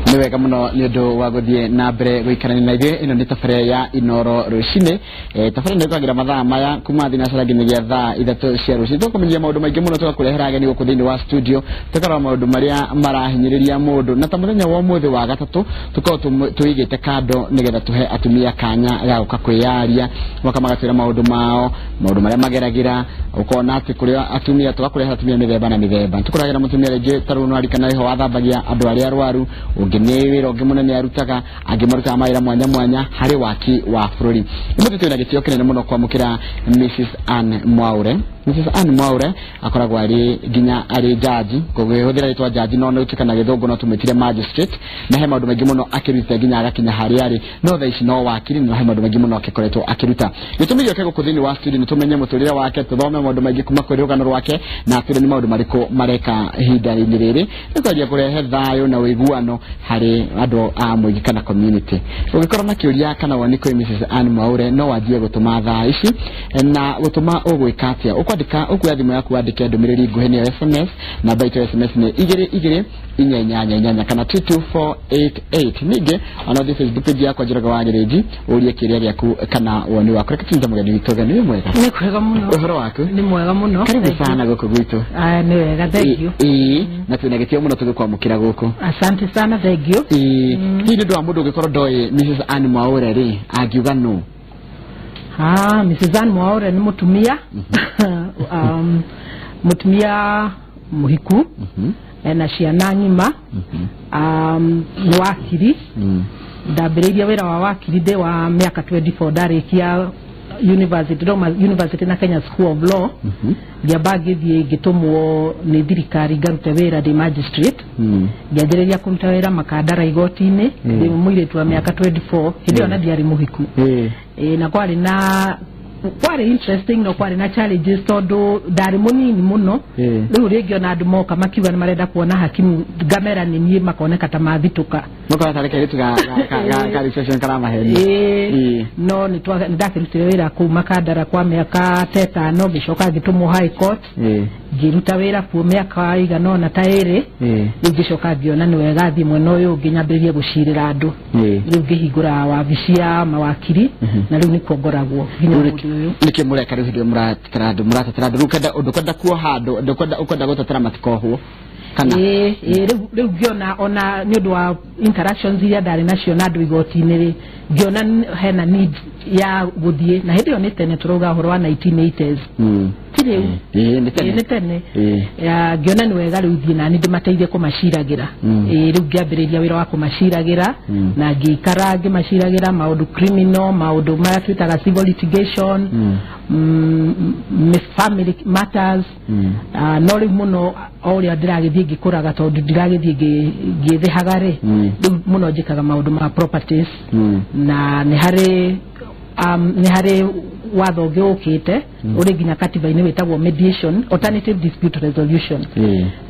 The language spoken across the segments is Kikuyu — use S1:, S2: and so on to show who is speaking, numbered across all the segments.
S1: Nĩ wega mũno nĩ ũndũ wa gũthiĩ na mbere gũikarania na ithuĩ. Ĩno nĩ tabarĩra ya Inoro rũcinĩ. Tabarĩra ĩno ĩkagĩra mathaa maya kuma thinacara nginyagia thaa 3 cia rũcinĩ. Tũkũmenyia maũndũ maingĩ mũno, tũgakũrehera ageni gũkũ thĩinĩ wa studio, tũkarora maũndũ marĩa marahinyĩrĩria mũndũ. Na ta mũthenya wa ũmũthĩ wa gatatũ tũkorwo tũigĩte kando nĩgetha tũhe atumia kanya ga gũka kwĩyaria, moka magatwĩra maũndũ mao, maũndũ marĩa mageragĩra. Ũkona atĩ kũrĩ atumia, tũgakũrehera atumia mĩthemba na mĩthemba. Tũkũrehera mũtumia rĩngĩ ta rĩu nĩwarikana ĩho wathambagia andũ arĩa arwaru, ũngĩ nĩ wĩra ũngĩ mũnene arutaga, angĩ marutaga mawĩra mwanya mwanya harĩ waki wa bũrũri. Ũmũthĩ twĩna gĩtĩo kĩnene mũno kwamũkĩra Mrs. Anne Mwaure. Mrs. Anne Mwaure akoragwo arĩ nginya arĩ jaji, kũhũthĩra rĩtwa jaji no nĩ ũtuĩka na gĩthũngũ no tũmwĩtire magistrate, na he maũndũ maingĩ mũno akĩrutĩte nginya agakinya harĩa arĩ, no thaa ici no wakiri, na he maũndũ maingĩ mũno akĩkoretwo akĩruta. Gĩtũmi gĩoke gũkũ thĩinĩ wa studio nĩ tũmenye mũtũrĩre wake, tũthome maũndũ maingĩ kuma kwĩ rũgano rwake, na atwĩre nĩ maũndũ marĩkũ mareka ihinda-inĩ rĩrĩ nĩ kwendia kũrehe thayũ na ũiguano harĩ andũ a mũingĩ kana community. Ũngĩkorwo na kĩũria kana woni kwĩ Mrs. Anne Mwaure, no wanjie gũtũma thaa ici. Na gũtũma ũgwĩka atĩa? Ũkwandĩka, ũkuoya thimũ yaku wandĩke ndũmĩrĩri nguhĩ, nĩyo SMS. Namba itũ ya SMS nĩ 2 2 4 8 8 kana 22488. Ningĩ ona ũthiĩ Facebook page yakwa Njoroge wa Gĩrĩnji ũrie kĩũria gĩaku kana woni waku. Reke tũnyite mũgeni witũ. Ũgeni wĩ mwega?
S2: Nĩ kwega mũno.
S1: Ũhoro waku?
S2: Nĩ mwega mũno.
S1: Karibu sana gũkũ gwitũ.
S2: Aya, nĩ wega, thank you.
S1: Ĩĩ, na twĩna gĩtĩo mũno tũgĩkwamũkĩra gũkũ.
S2: Asante sana, thank you.
S1: Ĩĩ, hihi nĩ ũndũ wa mũndũ ũngĩkorwo ndoĩ Mrs. Anne Mwaure rĩ, angiuga nũ?
S2: Ah, Mrs. Anne Mwaure nĩ mũtumia, mũtumia mũhiku, ena ciana ng'ima, nĩ wakiri. Ndambĩrĩirie wĩra wa wakiri ndĩ wa mĩaka 24, ndarĩkia university, Dodoma University na Kenya School of Law. Ngĩamba ngĩthiĩ ngĩtũmwo nĩ thirikari ngarute wĩra ndĩ magistrate. Ngĩanjĩrĩria kũruta wĩra Makandara igoti-inĩ ndĩ mũirĩtu wa mĩaka 24 hĩndĩ ĩyo, na ndiarĩ mũhiku. Ĩ, na kwarĩ interesting, no kwarĩ na challenges tondũ ndarĩ mũnini mũno. Rĩu rĩngĩ ona andũ moka makiuga nĩ marenda kuona hakimu, ngamera nĩ niĩ, makoneka ta mathitũka.
S1: Mũkora tarĩ kairĩtu ga reception karamahenia.
S2: Ĩĩ, no nĩ ndakĩrutire wĩra kũu Makandara kwa mĩaka ta 5, ngĩcoka ngĩtũmwo High Court. Ngĩruta wĩra kuo mĩaka ĩigana ũna ta 2. Rĩu ngĩcoka ngĩona nĩ wega thiĩ mwena ũyũ ũngĩ nyambĩrĩrie gũcirĩra andũ. Rĩu ngĩhingũra wabici ya mawakiri, na rĩu nĩkuo ngoragwo nginya ũmũthĩ ũyũ.
S1: Nĩkĩ mũreka rĩu hĩndĩ ĩrĩa mũratetera andũ, mũratetera andũ rĩu ũkenda ndũkwenda kuoha andũ, ndũkwenda, ũkwenda gũtetera matikohwo kana?
S2: Ĩĩ, rĩu ngĩona ona nĩ ũndũ wa interactions iria ndarĩ nacio na andũ igoti-inĩ rĩ, ngĩona hena need ya gũthiĩ, na hĩndĩ ĩyo nĩ tene, tũrauga ũhoro wa 1980s, ti rĩu.
S1: Ĩĩ, nĩ
S2: Ĩĩ,
S1: tene.
S2: Nĩ tene.
S1: Ĩĩ.
S2: Ya, ngĩona nĩ wega rĩu thiĩ nani ndĩmateithie kũmaciragĩra. Ĩĩ, rĩu ngĩambĩrĩria wĩra wa kũmaciragĩra, na ngĩikara ngĩmaciragĩra maũndũ criminal, maũndũ marĩa twĩtaga civil litigation, family matters. Ah, no rĩu mũno o ũrĩa ndĩragĩthiĩ ngĩkũraga, tondũ ndiragĩthiĩ ngĩthĩhaga rĩ, rĩu mũno njĩkaga maũndũ ma properties. Na nĩ harĩ watho ũngĩ ũkĩte ũrĩ nginya katiba-inĩ wĩtagwo mediation, alternative dispute resolution.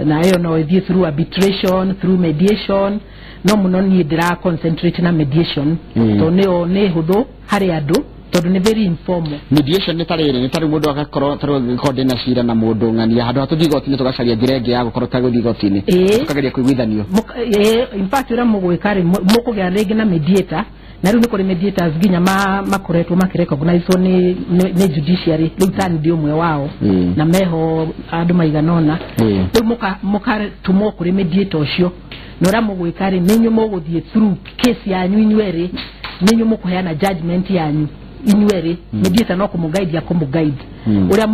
S2: Na ĩyo no ĩthiĩ through arbitration, through mediation, no mũno niĩ ndĩra concentrate na mediation, tondũ nĩyo nĩ hũthũ harĩ andũ, tondũ nĩ very informal.
S1: Mediation nĩ tarĩrĩ, nĩ tarĩu mũndũ agakorwo, tarĩu angĩkorwo ndĩna cira na mũndũ ng'ania, handũ ha tũthiĩ igoti-inĩ tũgacaria njĩra ĩngĩ ya gũkorwo tagũthiĩ igoti-inĩ, tũkageria kũiguithanio.
S2: Ĩĩ, in fact ũrĩa mũgwĩka rĩ, mũkũgĩa rĩngĩ na mediator, na rĩu nĩ kũrĩ mediators nginya makoretwo makĩrecognizwo nĩ judiciary rĩu, tani ndĩ ũmwe wao, na meho andũ maigana ũna. Rĩu mũkatũmwo kũrĩ mediator ũcio, na ũrĩa mũgwĩka rĩ, nĩ inyuĩ mũgũthiĩ through case yanyu inyuerĩ, nĩ inyuĩ mũkũheana judgment yanyu inyuerĩ. Mediator no kũmũguide, akũmũguide ũrĩa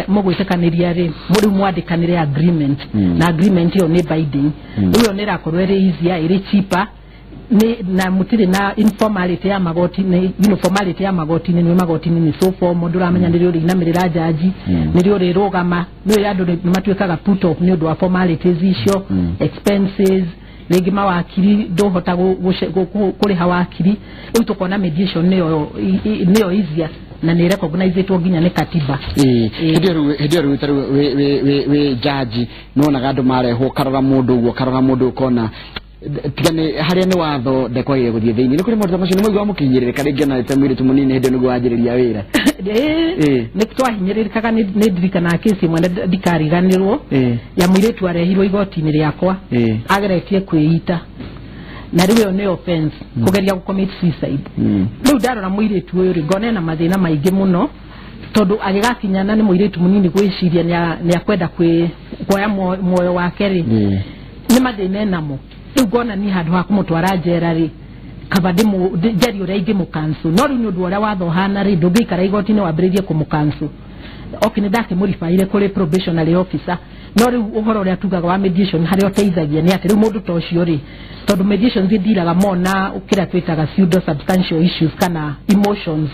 S2: mũgwĩtĩkanĩria rĩ, rĩu mwandĩkanĩre agreement, na agreement ĩyo nĩ binding. Rĩu ĩyo nĩ ĩrakorwo ĩrĩ easier, ĩrĩ cheaper, nĩ na mũtirĩ na informality ya magoti-inĩ. Formality ya magoti-inĩ, nĩ magoti-inĩ nĩ so formal, ndũramenya nĩrĩ ũrĩinamĩrĩra jaji, nĩrĩ ũrĩrũgama, nĩ andũ nĩ matuĩkaga put off nĩ ũndũ wa formalities icio. Expenses, rĩngĩ mawakiri ndũhota kũrĩha wakiri. Rĩu tũkona mediation nĩyo easier, na nĩ recognizĩtwo nginya nĩ katiba.
S1: Ĩĩ, hĩndĩ ĩyo rĩu tarĩu wĩ jaji, nĩwonaga andũ marehwo, ũkarora mũndũ ũguo, ũkarora mũndũ, ũkona tiga nĩ harĩa nĩ watho ndekwagĩrĩire gũthiĩ thĩinĩ. Nĩ kũrĩ maũndũ ta macio nĩ mũigua mũkĩhinyĩrĩrĩka rĩngĩ ona ta mũirĩtu mũnini hĩndĩ ĩyo nĩguo wanjĩrĩria wĩra?
S2: Ĩĩ, nĩ twahinyĩrĩrĩkaga. Nĩ ndirikanaga kesi ĩmwe na ndikariganĩrwo, ya mũirĩtu arehirwo igoti-inĩ rĩakwa, ageretie kwĩita. Na rĩu ĩyo nĩ offense kũgeria gũ commit suicide. Rĩu ndarora mũirĩtu ũyũ rĩ, ngona ena mathĩna maingĩ mũno, tondũ agĩgakinyana nĩ mũirĩtu mũnini gwĩciria nĩ akwenda kuoya muoyo wake rĩ, nĩ mathĩna enamo. Rĩu ngona niĩ handũ ha kũmũtwara njera rĩ, kaba njarie ũrĩa ingĩmũkancu. No rĩu nĩ ũndũ ũrĩa watho ũhana rĩ, ndũngĩikara igoti-inĩ wambĩrĩrie kũmũkancu. Okay, nĩ ndakĩmũribaire kũrĩ probationary officer, no rĩu ũhoro ũrĩa tugaga wa mediation harĩa ũteithagia nĩ atĩ rĩu mũndũ ta ũcio rĩ, tondũ mediation zithiraga more na kĩrĩa twĩtaga pseudo substantial issues kana emotions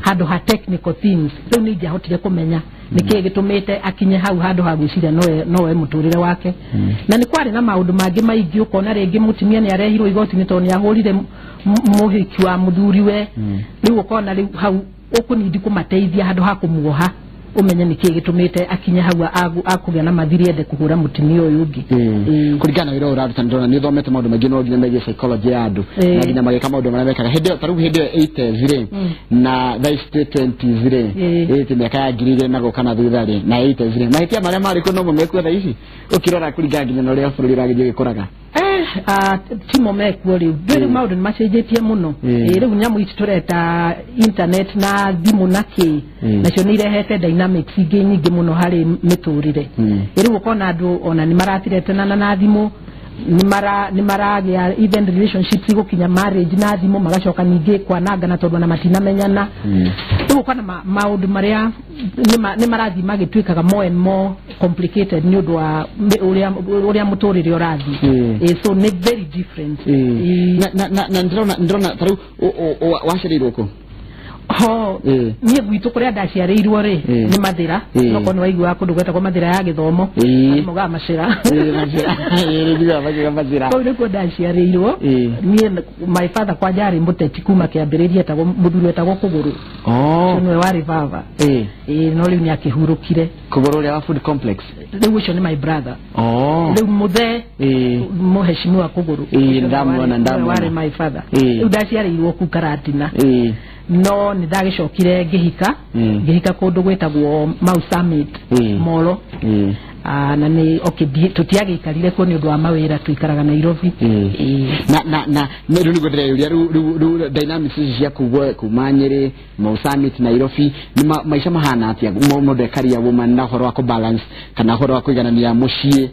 S2: handũ ha technical things. Rĩu nĩ ingĩahotire kũmenya nĩkĩĩ gĩtũmĩte akinye hau handũ ha gwĩciria nowe mũtũrĩre wake. Na nĩ kwarĩ na maũndũ mangĩ maingĩ, ũkona rĩngĩ mũtumia nĩ arehirwo igoti-inĩ tondũ nĩ ahũrire mũhiki wa mũthuriwe. Rĩu ũkona rĩu hau ũkũnindi kũmateithia handũ ha kũmuoha, ũmenye nĩkĩĩ gĩtũmĩte akinye hau akũgĩa na mathiri ende kũhũra mũtumia ũyũ ũngĩ.
S1: Kũringana na wĩra ũyũ ũraruta, ndĩrona nĩ ũthomete maũndũ maingĩ no nginya megiĩ psychology ya andũ na nginya magĩka maũndũ marĩa mekaga hĩndĩ ĩyo. Ta rĩu hĩndĩ ĩyo 80s rĩ, na thaa ici twĩ 20s rĩ, ĩĩ mĩaka ya 2000 na gũka na thutha rĩ, na 80s rĩ, mahĩtia marĩa marĩ kuo nomo mekuo thaa ici ũkĩrora kũringana nginya na ũrĩa bũrũri ũragĩthiĩ ũgĩkũraga?
S2: Timo mekuo rĩu, rĩu maũndũ nĩ macenjetie mũno. Rĩu nyamũ ici tũreta internet na thimũ na kĩ, nacio nĩ irehete dynamics ingĩ nyingĩ mũno harĩ mĩtũrĩre. Rĩu ũkona andũ ona nĩ marathiretenana na thimũ, nĩ maragĩa even relationships igũkinya marriage na thimũ, magacoka ningĩ kwanangana tondũ ona matinamenyana. Rĩu ũkona maũndũ marĩa nĩ marathiĩ magĩtuĩkaga more and more complicated nĩ ũndũ wa ũrĩa mũtũrĩre ũrathiĩ. So nĩ very different.
S1: Na ndĩrona ta rĩu waciarĩirwo kũ?
S2: Ho niĩ gwitũ kũrĩa ndaciarĩirwo rĩ nĩ Mathĩra, nokorwo nĩ waiguaga kũndũ gwetagwo Mathĩra ya Gĩthomo, maugaga Macĩra. Kũu nĩkuo ndaciarĩirwo niĩ. My father kwanja arĩ mũteti kuma kĩambĩrĩria, etagwo mũthuri wetagwo Kũgũrũ. Ũcio nĩwe warĩ baba. No rĩu nĩ akĩhurũkire.
S1: Kũgũrũ ũrĩa wa food complex?
S2: Rĩu ũcio nĩ my brother. Rĩu mũthee mũheshimiwa Kũgũrũ
S1: Ndamuona.
S2: warĩ my father. Rĩu ndaciarĩirwo kũu Karatina, no nĩ ndagĩcokire ngĩhika, ngĩhika kũndũ gwĩtagwo Mau Summit, Molo. Na nĩ okay, tũtiagĩikarire kuo nĩ ũndũ wa mawĩra, tũikaraga Nairobi.
S1: Na rĩu nĩguo ndĩreyũria, rĩu dynamics ici cia kuma Nyĩrĩ, Mau Summit, Nairobi, nĩ maica mahana atĩa mũndũ e career woman na ũhoro wa kũ balance kana ũhoro wa kũiganania mũciĩ,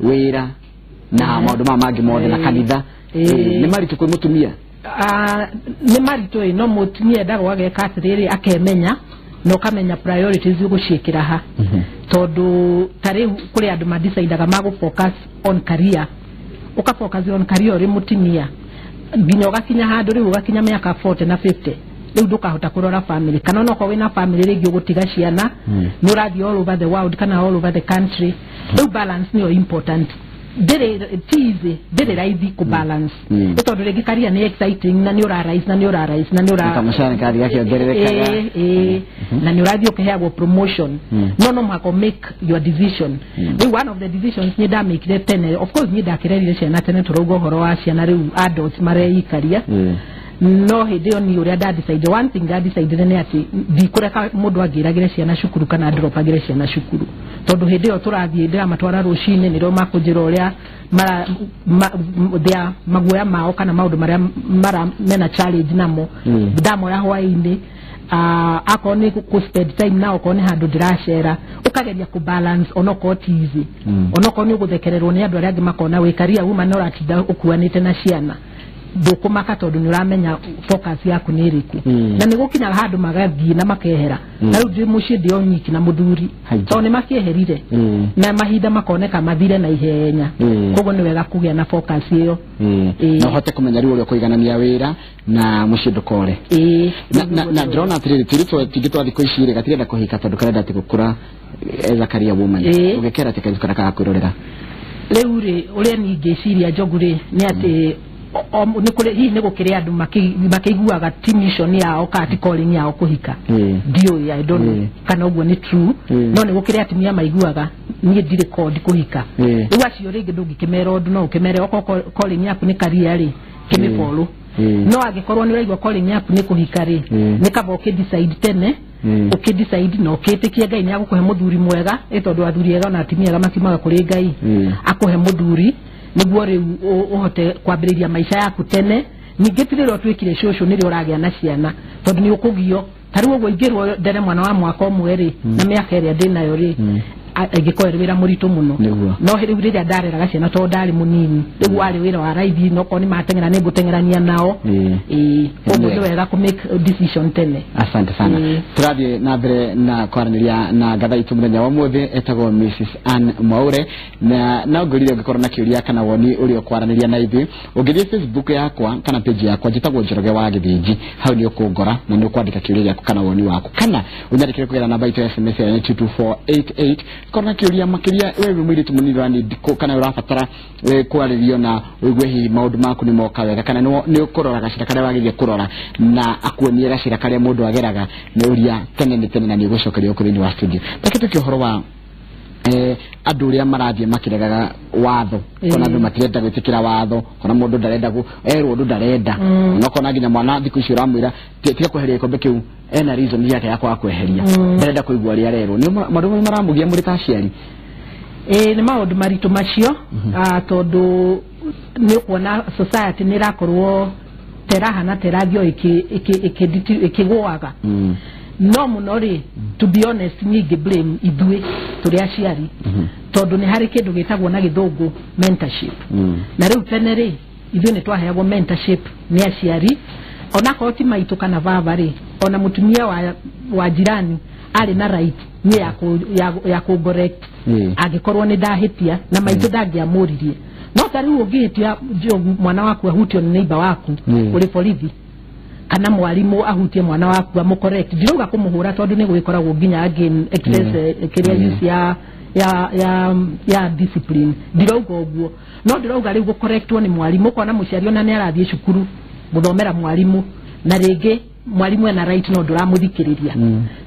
S1: wĩra na maũndũ maya mangĩ mothe na kanitha? Nĩ maritũ kwĩ mũtumia?
S2: Nĩ maritũ ĩ, no mũtumia endagwo ageka atĩrĩrĩ, akemenya na ũkamenya priorities ũgũciĩkĩra ha, tondũ ta rĩu kũrĩ andũ madecidaga magũ focus on career. Ũka focus on career ũrĩ mũtumia nginya ũgakinya handũ rĩu ũgakinya mĩaka 40 na 50, rĩu ndũkahota kũrora family, kana onokorwo wĩna family rĩngĩ ũgũtiga ciana, nĩ ũrathiĩ all over the world kana all over the country. Rĩu balance nĩyo important. Ndĩrĩ ti easy, ndĩrĩ raithi kũ balance, nĩ tondũ rĩngĩ career nĩ exciting na nĩ ũra rise na nĩ ũra rise na nĩ ũra
S1: Kamũcara nĩ karathiĩ gakĩongererekaga.
S2: Ĩĩ, na nĩ ũrathiĩ ũkĩheagwo promotion, no mũhaka make your decision. Rĩu one of the decisions nĩ ndamĩkire tene, of course niĩ ndakĩrerire ciana tene, tũrauga ũhoro wa ciana rĩu adults mareikaria, no hĩndĩ ĩyo niĩ ũrĩa ndadecide, one thing ndadecide nĩ atĩ ndikũreka mũndũ angĩragĩre ciana cukuru kana ndropagĩre ciana cukuru, tondũ hĩndĩ ĩyo tũrathiĩ ndĩramatwara rũcinĩ nĩrĩo makũnjĩra ũrĩa mara their maguoya mao kana maũndũ marĩa mara mena challenge namo. Ndamoya hwaĩ-inĩ, akorwo nĩ kũ spend time nao, okorwo nĩ handũ ndĩracera, ũkageria kũ balance onokorwo ti easy, onokorwo nĩ ũgũthekererwo nĩ andũ arĩa angĩ makona wĩ career woman ũratinda ũkuanĩte na ciana, ndũkũmaka tondũ nĩ ũramenya focus yaku nĩ ĩrĩkũ. Na nĩ gũkinyaga handũ magathiĩ na makehera, na rĩu ndĩ mũciĩ ndĩ o nyiki na mũthuri, tondũ nĩ makĩeherire na mahinda makoneka mathire na ihenya. Koguo nĩ wega kũgĩa na focus ĩyo.
S1: Na ũhote kũmenya rĩu ũrĩa ũkũiganania wĩra na mũciĩ ndũkore. Na ndĩrona atĩrĩrĩ, tũirĩtu tũingĩ twa thikũ ici rĩ gatirenda kũhika tondũ karenda atĩ gũkũra as a career woman. Ũngĩkera atĩ kairĩtu karĩa kagakwĩrorera?
S2: Rĩu rĩ, ũrĩa niĩ ingĩciria Njogu rĩ, nĩ atĩ nĩ kũrĩ hihi nĩ gũkĩrĩ andũ makĩiguaga ti mission yao kana ti calling yao kũhika. Ndiũĩ, I don't know kana ũguo nĩ true, no nĩ gũkĩrĩ atumia maiguaga niĩ ndirĩ called kũhika. Rĩu acio rĩngĩ ndũngĩkĩmera ũndũ, no ũkĩmere okorwo calling yaku nĩ career rĩ, kĩmĩfollow, no angĩkorwo nĩ ũraigua calling yaku nĩ kũhika rĩ, nĩ kaba ũkĩ decide tene, ũkĩ decide na ũkĩtĩkie Ngai nĩ agũkũhe mũthuri mwega, ĩ tondũ athuri ega na atumia ega makiumaga kũrĩ Ngai, akũhe mũthuri. Nĩguo rĩu ũhote kwambĩrĩria maica yaku tene. Ningĩ ti rĩrĩa ũtuĩkire cũcũ nĩrĩo ũragĩa na ciana, tondũ nĩ ũkũgio. Ta rĩu ũguo ingĩrwo ndere mwana wa mwaka ũmwe rĩ, na mĩaka ĩrĩa ndĩnayo rĩ, ĩngĩkorwo ĩrĩ wĩra mũritũ mũno. No rĩu rĩrĩa ndareraga ciana tondũ ndarĩ mũnini, rĩu warĩ wĩra wa raithi, no korwo nĩ mateng'era nĩ ngũteng'erania nao. Koguo nĩ wega kũ make decision tene.
S1: Asante sana. Tũrathiĩ na mbere na kwaranĩria na ngatha itũ mũthenya wa ũmũthĩ, etagwo Mrs. Ann Mwaure, na no ngũrire ũngĩkorwo na kĩũria kana woni ũrĩa ũkwaranĩria na ithuĩ, ũngĩthiĩ Facebook yakwa kana page yakwa njĩtagwo Njoroge wa Gĩthĩnji, hau nĩ ũkũngora na nĩ ũkwandĩka kĩũria gĩaku kana woni waku, kana ũnyandĩkĩre kũgerera namba itũ ya SMS ya 22488. Korwo na kĩũria makĩria we wĩ mũirĩtu mũnini ũrani kana ũrabatara kwarĩrio na ũigue hihi maũndũ maku nĩ moka wega, kana nĩ ũkũrora gacĩra karĩa wagĩrĩire kũrora na akuonie gacĩra karĩa mũndũ ageraga, nĩ ũria tene nĩ tene na nĩ ũgũcokerio gũkũ thĩinĩ wa studio. Reke tũkie ũhoro wa andũ ũrĩa marathiĩ makĩregaga watho, kana andũ matirenda gwĩtĩkĩra watho, kana mũndũ ndarenda erwo ũndũ ndarenda, no kona nginya mwana thikũ ici ũramwĩra tiga kweheria gĩkombe kĩu, ena reason yake ya kwaga kweheria, ndarenda kũigua ũrĩa arerwo. Nĩ maũndũ marĩa maramũgia mũrĩ ta aciari?
S2: Nĩ maũndũ maritũ macio, tondũ nĩ ũkuona society nĩ ĩrakorwo terahana terathio ĩkĩgũaga. No mũno rĩ, to be honest, niĩ ingĩ blame ithuĩ tũrĩ aciari, tondũ nĩ harĩ kĩndũ gĩtagwo na gĩthũngũ mentorship. Na rĩu tene rĩ, ithuĩ nĩ twaheagwo mentorship nĩ aciari, onakorwo ti maitũ kana baba rĩ, ona mũtumia wa jirani arĩ na right nĩ ya kũ correct angĩkorwo nĩ ndahĩtia, na maitũ ndangĩamũririe. No ta rĩu ũngĩhĩtia njogu mwana waku ahutio nĩ neighbor waku ũrĩ borithi, kana mwarimu ahutie mwana waku amũ correct, ndirauga kũmũhũra tondũ nĩ gwĩkoragwo nginya again excess kĩrĩa use ya discipline, ndirauga ũguo. No ndirauga rĩu gũcorrectwo nĩ mwarimu, ũkona mũciari ona nĩ arathiĩ cukuru gũthomera mwarimu, na rĩngĩ mwarimu ena right no ndũramũthikĩrĩria.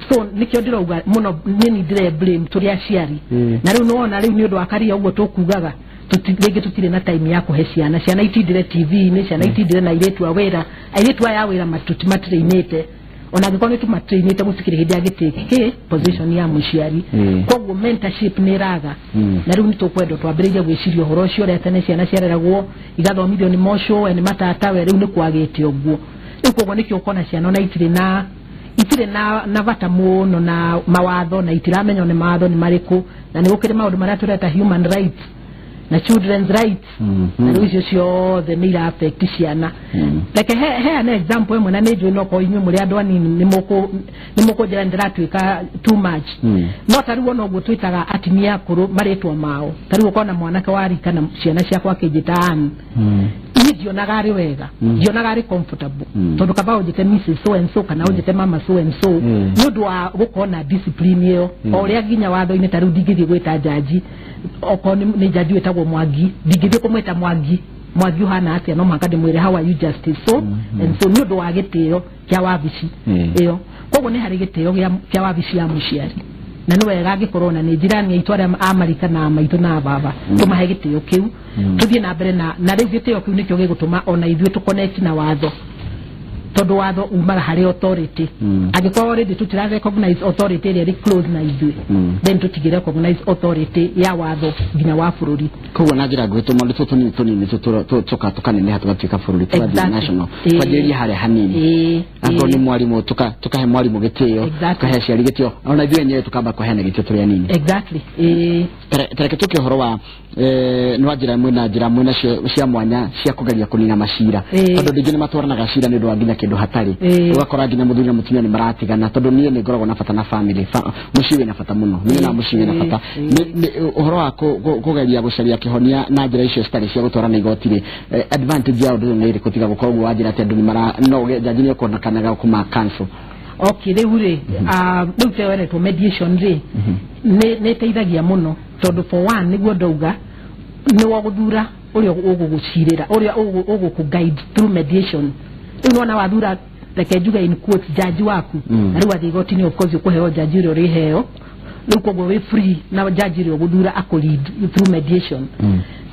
S2: So nĩkĩo ndĩrauga mũno niĩ ndĩre blame tũrĩ aciari. Na rĩu nĩwona rĩu nĩ ũndũ wa karia ũguo tũkugaga, rĩngĩ tũtirĩ na time ya kũhe ciana, ciana itindire TV-inĩ, ciana itindire na airĩtu a wĩra, airĩtu aya a wĩra tũtimatrainĩte, ona angĩkorwo nĩ tũmatrainĩte gũtikĩrĩ hĩndĩ angĩtake position ya mũciari. Koguo mentorship nĩ ĩraga. Na rĩu nĩ tũkwenda twambĩrĩrie gwĩciria ũhoro ũcio ũrĩa tene ciana ciareragwo igathomithio nĩ mocũwe nĩ matatawe, rĩu nĩ kwagĩte ũguo. Rĩu koguo nĩkĩo ũkona ciana ona itirĩ na bata mũno na mawatho, na itiramenya nĩ mawatho nĩ marĩkũ, na nĩ gũkĩrĩ maũndũ marĩa tũreta human rights na children's rights, na rĩu icio ciothe nĩ ira affect ciana. Reke heane example ĩmwe, na nĩ njũĩ no korwo inyuĩ mũrĩ andũ anini nĩ mũkũnjĩra nĩndĩratuĩka too much. No ta rĩu ona ũguo twĩtaga atumia akũrũ marĩtwa mao, ta rĩu ũkona mwanake wa rika na ciana ciakwa akĩnjĩta Ann, niĩ ndionaga arĩ wega, ndionaga arĩ comfortable, tondũ kaba ũnjĩte Mrs. so and so kana ũnjĩte mama so and so, nĩ ũndũ wa gũkorwo na discipline ĩyo. O ũrĩa nginya watho-inĩ, ta rĩu ndingĩthiĩ gwĩta jaji, okorwo nĩ jaji wĩtagwo Mwangi, ndingĩthiĩ kũmwĩta Mwangi, Mwangi ũhana atĩa, no mũhaka ndĩmwĩre how are you justice so and so, nĩ ũndũ wa gĩtĩo kĩa wabici ĩyo. Koguo nĩ harĩ gĩtĩo kĩa wabici ya mũciari, na nĩ wega angĩkorwo na nĩ jirani aitũ arĩa a marika na maitũ na baba, tũmahe gĩtĩo kĩu, tũthiĩ na mbere na rĩu gĩtĩo kĩu nĩkĩo gĩgũtũma ona ithuĩ tũconnect na watho, tondũ watho umaga harĩ authority. Angĩkorwo already tũtira recognize authority ĩrĩa ĩrĩ close na ithuĩ, then tũtingĩ recognize authority ya watho nginya wa bũrũri.
S1: Koguo na njĩra nguhĩ tũmaũndũ tũtũ tũnini tũnini tũkaneneha tũgatuĩka bũrũri, tũgathiĩ national, twanjĩrĩrie harĩa hanini. Angĩkorwo nĩ mwarimũ, tũkahe mwarimũ gĩtĩo, tũkahe aciari gĩtĩo, ona ithuĩ enyewe tũkamba kũheana gĩtĩo tũrĩ anini. Tareke tũke ũhoro wa nĩ wa njĩra mwĩna njĩra mwĩna cia mwanya cia kũgeria kũnina macira, tondũ rĩngĩ nĩ matwaranaga cira nĩ ũndũ wa nginya kĩndũ hatarĩ, ũgakora nginya mũthuri na mũtumia nĩ maratigana, tondũ niĩ nĩ ngoragwo na bata na family, mũciĩ wĩna bata mũno, niĩ na mũciĩ wĩna bata. Ũhoro wa kũgeria gũcaria kĩhonia na njĩra icio citarĩ cia gũtwarana igoti rĩ, advantage ya ũndũ ũyũ nĩ ĩrĩkũ tiga gũkorwo ũguo wanjĩra atĩ andũ nĩ mara no jaji nĩ ekuonekanaga kũma cancel?
S2: Okay, rĩu rĩ, rĩu teweretwo mediation rĩ, nĩ ĩteithagia mũno, tondũ for one nĩguo ndauga nĩ wagũthura ũrĩa ũgũgũcirĩra, ũrĩa ũgũkũ guide through mediation. Rĩu nĩwona wathura, reke njuge in quotes, jaji waku, na rĩu wathiĩ igoti-inĩ of course ũkũheo jaji ũrĩa ũrĩheo, rĩu koguo wĩ free na jaji ũrĩa ũgũthura akũ lead through mediation.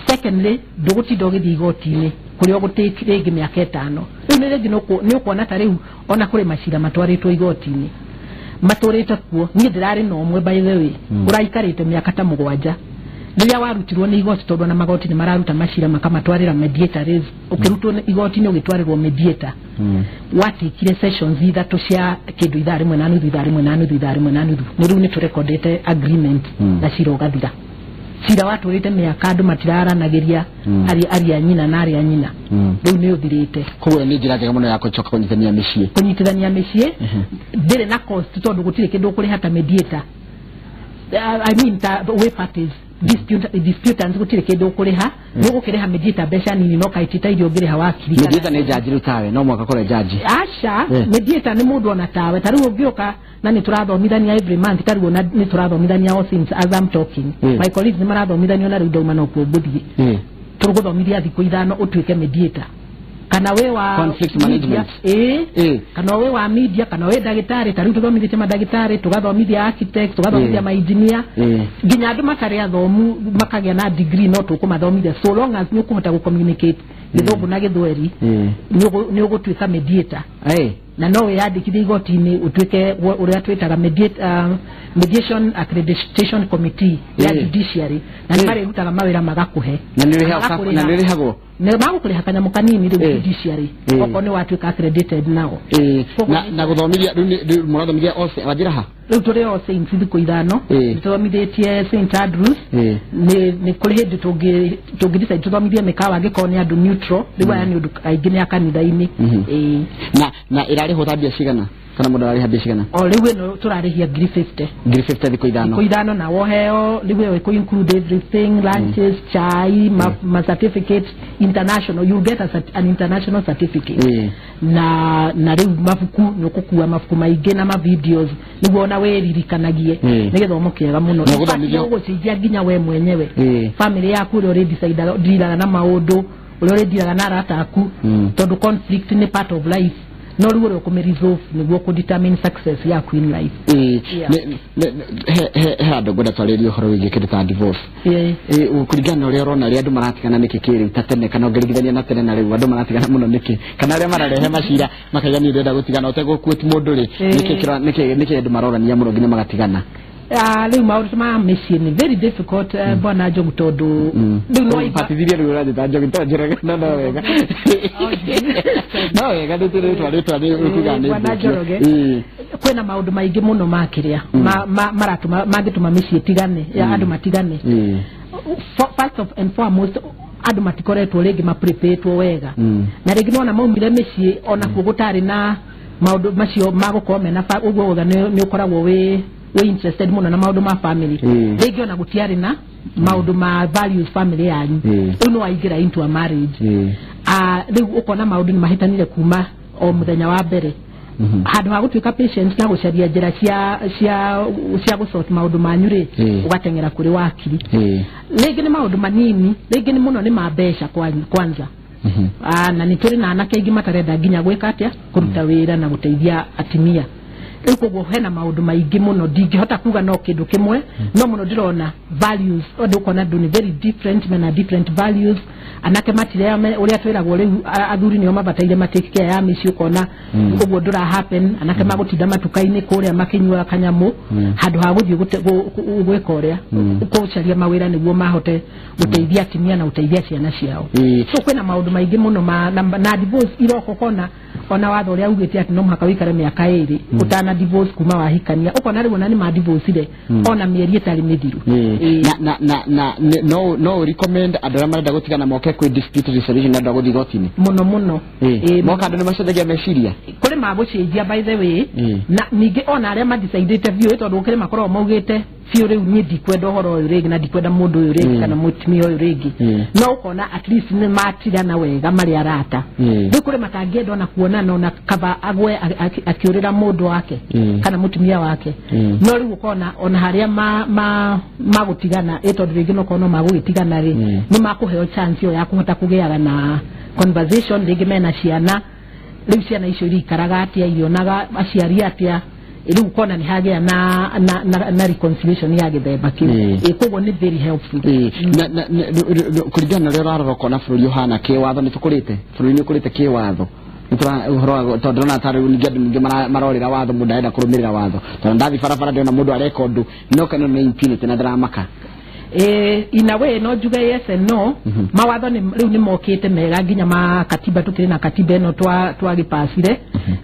S2: Secondly, ndũgũtinda ũgĩthiĩ igoti-inĩ kũrĩa ũgũtake rĩngĩ mĩaka 5. Rĩu nĩ rĩngĩ nĩ ũkuona ta rĩu ona kũrĩ macira matwarĩtwo igoti-inĩ matũrĩte kuo. Niĩ ndĩrarĩ na ũmwe by the way, ũraikarĩte mĩaka ta 7, Rĩrĩa warutirwo nĩ igoti, tondũ ona magoti nĩ mararuta macira makamatwarĩra mediators, ũkĩrutwo nĩ igoti nĩ ũgĩtwarĩrwo mediator, watikire sessions ithatũ cia kĩndũ ithaa rĩmwe na nuthu, ithaa rĩmwe na nuthu, ithaa rĩmwe na nuthu. Nĩ rĩu nĩ tũrekondete agreement na cira ũgathira. Cira watũrĩte mĩaka andũ matiraranagĩria, arĩa nyina na arĩa nyina, rĩu nĩ ũthirĩte.
S1: Koguo nĩ njĩra njega mũno ya gũcoka kũnyitithania mĩciĩ.
S2: Kũnyitithania mĩciĩ ndĩrĩ na cost, tondũ gũtirĩ kĩndũ ũkũrĩha ta mediator, I mean ta way parties disputants, gũtirĩ kĩndũ ũkũrĩha. Nĩ ũgũkĩrĩha mediator mbeca nini, no kaitita iria ũngĩrĩha wakiri.
S1: Mediator nĩ jaji rĩu tawe, no mwaka korwo jaji?
S2: Aca, mediator nĩ mũndũ ona tawe. Ta rĩu ũngĩũka na nĩ tũrathomithania every month, ta rĩu ona nĩ tũrathomithania all since as I'm talking, my colleagues nĩ marathomithanio, na rĩu ndauma no kuo ngũthiĩ. Tũgũthomithia thikũ 5 ũtuĩke mediator, kana we wa
S1: conflict management.
S2: Kana we wa media, kana we ndagĩtarĩ. Ta rĩu tũthomithĩtie mandagĩtarĩ, tũgathomithia architect, tũgathomithia mainjinia, nginya andũ matarĩ athomu makagĩa na degree no tũkũmathomithia, so long as nĩ ũkũhota gũ-communicate Gĩthũngũ na Gĩthweri, nĩ ũgũtuĩka mediator. Na no wĩyandĩkithie igoti-inĩ ũtuĩke ũrĩa twĩtaga mediation accreditation committee ya judiciary, na nĩ marĩrutaga mawĩra magakũhe.
S1: Na nĩ ũrĩhagwo?
S2: Nĩ magũkũrĩha kanyamũ kanini rĩu judiciary, okorwo nĩ watuĩka accredited nao.
S1: Na gũthomithia rĩu mũrathomithia othe wanjĩra ha?
S2: Rĩu tũrĩ o Saints thikũ 5. Nĩtũthomithĩtie St Andrews. Nĩ kũrĩ hĩndĩ tũngĩ decide tũthomithie mĩkawa angĩkorwo nĩ andũ neutral. Rĩu aya nĩ ũndũ aingĩ nĩ a kanitha-inĩ.
S1: Na ĩrarĩhwo ta mbia cigana, kana mũndũ ararĩha mbia cigana?
S2: O rĩu ĩno tũrarĩhia 50,000.
S1: 50,000 thikũ 5?
S2: Thikũ 5, na woheo rĩu ĩyo ĩkũ include everything, lunches, chai, ma certificate international, you get an international certificate. Na rĩu mabuku nĩ ũgũkua mabuku maingĩ na ma videos nĩguo ona wĩririkanagie. Nĩ gĩthomo kĩega mũno, ũgũcenjia nginya we mwenyewe, family yaku, ũrĩa ũrĩ-decide na maũndũ, ũrĩa ũrĩndiraga na arata aku, tondũ conflict nĩ part of life, no rĩu ũrĩa ũkũmĩ-resolve nĩguo kũ-determine success yaku in life.
S1: He handũ ngwenda twarĩrie ũhoro wĩgiĩ kĩndũ ta divorce. Kũringana na ũrĩa ũrona rĩa andũ maratigana nĩkĩ kĩrĩu ta tene, kana ũngĩringithania na tene na rĩu andũ maratigana mũno nĩkĩ, kana arĩa mararehe macira makaiga niĩ ndĩrenda gũtigana ũtegũkuĩti mũndũ rĩ, nĩkĩ andũ marorania mũno nginya magatigana?
S2: Rĩu maũndũ ma mĩciĩ nĩ very difficult, bwana Njogu, tondũ rĩu no
S1: batithirie rĩu ũranjĩta Njogu to Njoroge, no wega, no wega, nĩ rĩtwa rĩtwa nĩ kuga nĩ
S2: bwana Njoroge. Kwĩna maũndũ maingĩ mũno makĩrĩa maratũma mangĩtũma mĩciĩ ĩtigane, andũ matigane. First of and foremost, andũ matikoretwo rĩngĩ maprepĩtwo wega, na rĩngĩ nĩwona maumire mĩciĩ onakuo gũtarĩ na maũndũ macio magũkorwo mena ũguo wothe nĩ ũkoragwo wĩ interested mũno na maũndũ ma family. Rĩngĩ ona gũtiarĩ na maũndũ ma values family yanyu, rĩu nĩ waingĩra into a marriage, rĩu ũkona maũndũ nĩ mahĩtanire kuma o mũthenya wa mbere. Handũ ha gũtuĩka patience na gũcaria njĩra cia gũsort maũndũ manyu rĩ, ũgateng'era kũrĩ wakiri. Rĩngĩ nĩ maũndũ manini, rĩngĩ nĩ mũno nĩ ma mbeca kwanza. Na nĩ tũrĩ na anake aingĩ matarenda nginya gwĩka atĩa, kũruta wĩra na gũteithia atumia. Rĩu koguo hena maũndũ maingĩ mũno, ndingĩhota kuga no kĩndũ kĩmwe, no mũno ndĩrona values, ũndũ ũkona andũ nĩ very different, mena different values. Anake matirĩa ũrĩa twĩragwo rĩu athuri nĩo mabataire ma take care ya mĩciĩ, ũkona ũguo ndũra happen. Anake magũtinda matuka-inĩ kũrĩa makĩnyua kanyamũ handũ ha gũthiĩ gwĩka ũrĩa gũcaria mawĩra nĩguo mahote gũteithia atumia na gũteithia ciana ciao. So kwĩna maũndũ maingĩ mũno na divorce iroko, ũkona ona watho ũrĩa ugĩte atĩ no mũhaka ũikare mĩaka 2 ũtana divorce kuma wahikania, ũkona rĩu ona nĩ ma divorce ona mĩeri ĩtarĩ mĩthiru.
S1: Na no recommend andũ arĩa marenda gũtigana moke kwĩ dispute resolution na andũ a gũthiĩ igoti-inĩ?
S2: Mũno mũno.
S1: Moka andũ nĩ macenjagia meciria?
S2: Kũrĩ magũcenjia by the way, na ningĩ ona arĩa madecidĩte biũ, tondũ gũkĩrĩ makoragwo maugĩte biũ rĩu niĩ ndikwenda ũhoro ũyũ rĩngĩ na ndikwenda mũndũ ũyũ rĩngĩ kana mũtumia ũyũ rĩngĩ, no ũkona at least nĩ matigana wega marĩ arata. Rĩu kũrĩ matangĩenda ona kuonana, ona kaba agwe akĩũrĩra mũndũ wake kana mũtumia wake, no rĩu ũkona ona harĩa magũtigana, tondũ rĩngĩ no korwo no magũgĩtigana rĩ, nĩ makũheo chance ĩyo ya kũhota kũgĩaga na conversation. Rĩngĩ mena ciana, rĩu ciana icio irikaraga atĩa, irionaga aciari atĩa, rĩu ũkona nĩ hagĩa na reconciliation ya gĩthemba kĩu. Koguo nĩ very helpful.
S1: Kũringana na ũrĩa ũrarora ũkona bũrũri ũhana kĩwatho, nĩ tũkũrĩte, bũrũri nĩ ũkũrĩte kĩwatho, ũhoro tondũ ndĩrona ta rĩu ningĩ andũ ningĩ marorĩra watho, mũndũ arenda kũrũmĩrĩra watho, tondũ ndathi barabara ndĩrona mũndũ areka ũndũ no kana nĩ impunity na ndĩramaka.
S2: In a way no njuge yes and no. Mawatho rĩu nĩ mokĩte mega nginya ma katiba, tukĩrĩ na katiba ĩno twagĩpacire,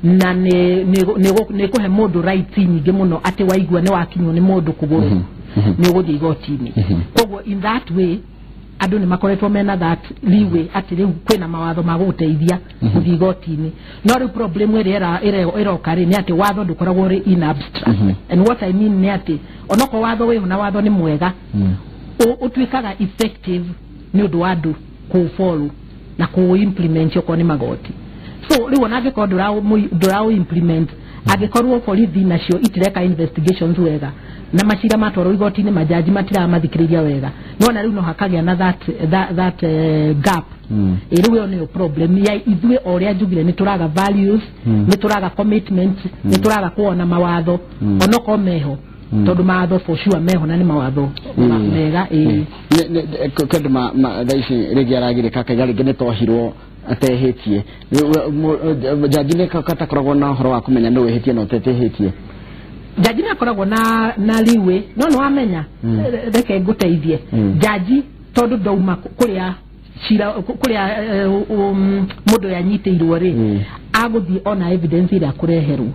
S2: na nĩ kũhe mũndũ right nyingĩ mũno atĩ waigua nĩ wakinywo nĩ mũndũ kũgũrũ nĩ ũgũthiĩ igoti-inĩ. Koguo in that way andũ nĩ makoretwo mena that leeway atĩ rĩu kwĩna mawatho ma gũgũteithia gũthiĩ igoti-inĩ. No rĩu problem ĩrĩa ĩroka rĩ nĩ atĩ watho ndũkoragwo ũrĩ in abstract. And what I mean nĩ atĩ onokorwo watho wĩho na watho nĩ mwega, ũtuĩkaga effective nĩ ũndũ wa andũ kũũfollow na kũũ-implement okorwo nĩ magoti. So rĩu ona angĩkorwo ndũraũ-implement, angĩkorwo borithi nacio itireka investigations wega na macira matwarwo igoti-inĩ majaji matiramathikĩrĩria wega, nĩwona rĩu no hakagĩa na that gap. Rĩu ĩyo nĩyo problem ya ithuĩ. O ũrĩa njugire, nĩ tũraga values, nĩ tũraga commitment, nĩ tũraga kuona mawatho onokorwo meho, tondũ mawatho for sure meho na nĩ mawatho mega.
S1: Kwĩ andũ thaa ici rĩngĩ aragirĩka akaiga rĩngĩ nĩ tohirwo atehĩtie. Jaji nĩ katakoragwo na ũhoro wa kũmenya nũ wĩhĩtie na ũtetĩhĩtie?
S2: Jaji nĩ akoragwo na leeway, no nĩ wamenya, reke ngũteithie, jaji tondũ ndauma kũrĩa cira kũrĩa mũndũ ũrĩa anyitĩirwo rĩ, agũthiĩ ona evidence ĩrĩa akũreherwo.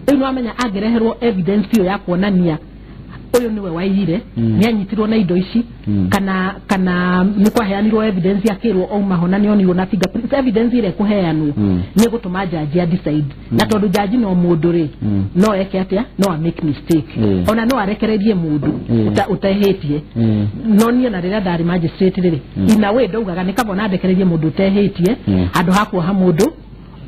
S2: Rĩu nĩ wamenya angĩreherwo evidence ĩyo ya kuonania ũyũ nĩwe waiyire, nĩ anyitirwo na indo ici, kana nĩ kwaheanirwo evidence akĩrwo auma ho na nĩ onirwo na fingerprints, evidence ĩrĩa ĩkũheanwo nĩ ĩgũtũma jaji a decide. Na tondũ jaji no mũndũ rĩ, no eke atĩa, no a make mistake, ona no arekererie mũndũ ũtehĩtie. No niĩ na rĩrĩa ndarĩ magistrate rĩ, in a way ndaugaga nĩ kaba ona ndekererie mũndũ ũtehĩtie handũ ha kuoha mũndũ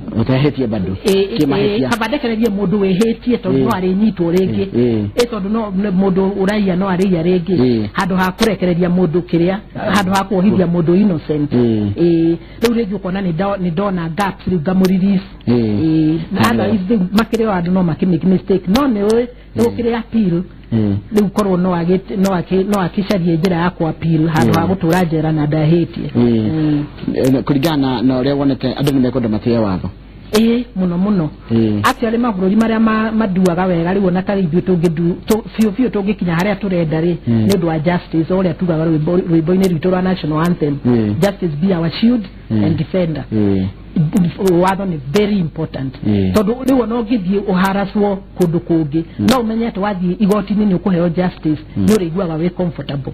S1: ũtehĩtie bado kĩmahĩtia.
S2: Kaba ndekererie mũndũ wĩhĩtie tondũ no arĩnyitwo rĩngĩ, tondũ no mũndũ ũraiya no arĩiya rĩngĩ, handũ ha kũrekereria mũndũ kĩrĩa, handũ ha kuohithia mũndũ innocent. Rĩu rĩngĩ ũkona nĩ ndona gaps, rĩu ngamũ-release. Otherwise rĩu makĩrĩ o andũ no makĩ make mistake, no nĩ ũĩ nĩ gũkĩrĩ appeal. Rĩu korwo no akĩcarie njĩra ya kũ appeal handũ ha gũtũra njera na ndahĩtie.
S1: Kũringana na ũrĩa wonete, andũ nĩ mekwenda matĩe watho?
S2: Mũno mũno. Actually mabũrũri marĩa maduaga wega rĩu ona tarĩ ithuĩ tũngĩndu biũ biũ tũngĩkinya harĩa tũrenda rĩ, nĩ ũndũ wa justice, o ũrĩa tugaga rwĩmbo-inĩ rwitũ rwa national anthem, justice be our shield and defender. Watho nĩ very important, tondũ rĩu ona ũngĩthiĩ ũharacwo kũndũ kũngĩ, no ũmenye atĩ wathiĩ igoti-inĩ nĩ ũkũheo justice, nĩ ũrĩiguaga wĩ comfortable.